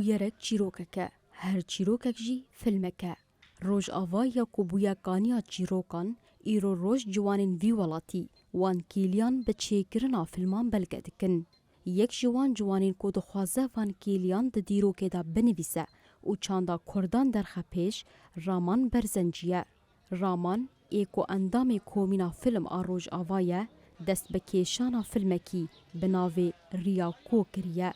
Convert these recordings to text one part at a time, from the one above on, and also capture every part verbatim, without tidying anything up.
Gerek çîrokek e, her çîrokek jî filmek e. Rojava ya ku bûye kaniya çîrokan, îro roj ciwanên vî welatî wan kêliyan bi çêkirina filman belge dikin. Yek ji wan ciwanên ku dixwaze van kêliyan di dîrokê de binivîse û çanda Kurdan derxe pêş, Raman Berzencî ye. Raman ê ku endamê Komîna Film a Rojava ye, dest bi kêşana filmekî bi navê Riya Ko kiriye.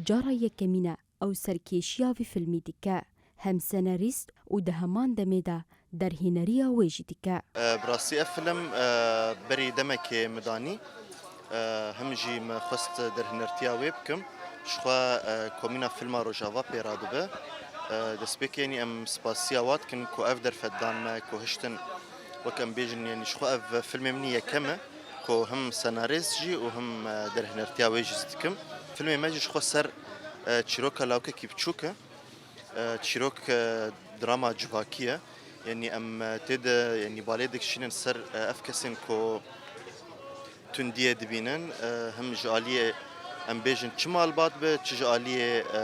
Cara yekemîn e ew serkêşiya vî filmî dike. Hem senarîst û di heman demê de derhêneriya wê jî dike. E, bi rastî ev film, e, berî demekê min danî. E, him jî min xwest derhênertiya wê bikim. Ji xwe, e, Komîna Filma Rojava pê radibe. E, destpêkê yanî em spasiya wa dikin ku ev derfet dan me ku hiştin, wek em bêjin, yanî ji xwe ev filmê min yekem e ku him senarist jî û him, e, derhênertiya wê jî dikim. Filmê me jî ji xwe ser, e, çîroka lawikekî biçûk e. E, çîrok, e, drama civakî ye. Yanî em, e, tê de, yanî balê dikişînin ser, e, ev kesên ku tundiyê dibînin, e, him ji aliyê, em bêjin, çi malbat be, çi ji aliyê, e,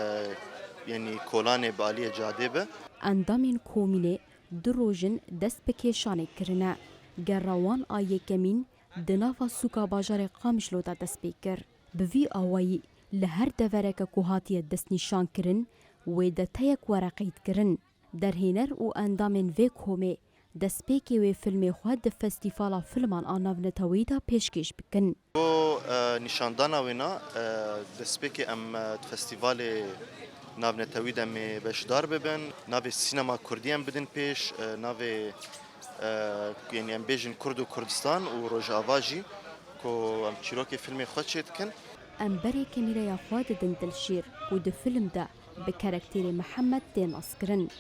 yanî kolanê bi aliyê cadê be. Endamên komînê du roj in dest bi kêşanê kirine. Gera wan a yekemîn di nava sûka bajarê Qamişlo de dest pê kir. Bi vî awayî li her devereke ku hatiye destnîşankirin, wê de teyek were qeydkirin. Derhêner û endamên vê komê destpêkê wê filmê xwe di Festîvala Filman a Navneteweyî de pêşkêş bikin. Bo, e, nîşandana wêna, e, destpêkê em, e, di festîvalê navnetewî de em ê beşdar bibin. Navê sînema kurdî em bidin pêş, e, navê, e, yanî em bêjin Kurd û Kurdistan û Rojava jî, ku em çîrokê filmê xwe çêdikin. Em berê kamîreya xwe didin Dilşêr, ku di film de bi karakterê Mihemed tê naskirin.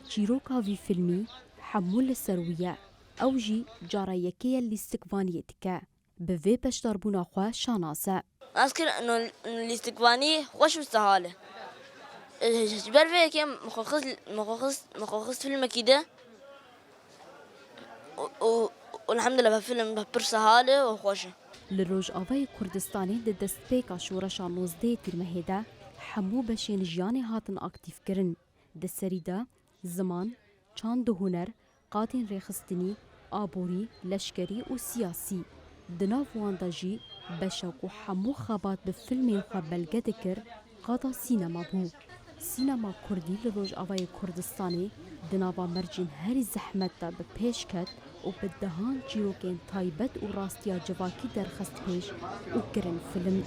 Çîroka vî filmî hemû li ser wî ye. Ew jî cara yekê ye lîstikvaniyê dike. Bi vê beşdarbûna xwe şanas e. Ez kir, no, no lîstikvanî xweş û sehal e. Ji ber vê yekê min xwe xist, min xwe xist, min xwe xist filmekî de û, û, û elhamdulillah, film pir sehal e û xweş e. Li Rojavayê Kurdistanê di destpêka şoreşa nozdehê Tîrmehê de hemû beşên jiyanê hatin aktîfkirin. Di serî de ziman, çand û huner, qadên rêxistinî, aborî, leşkerî û siyasî. Di nav wan de jî beşa ku hemû xebat bi filmên xwe belge dikir, qada sînema bû. Sînema kurdî li Rojavayê Kurdistanê di nava mercên herî zehmet de bi pêş ket û bi dehan çîrokên taybet û rastiya civakî derxist pêş û kirin film.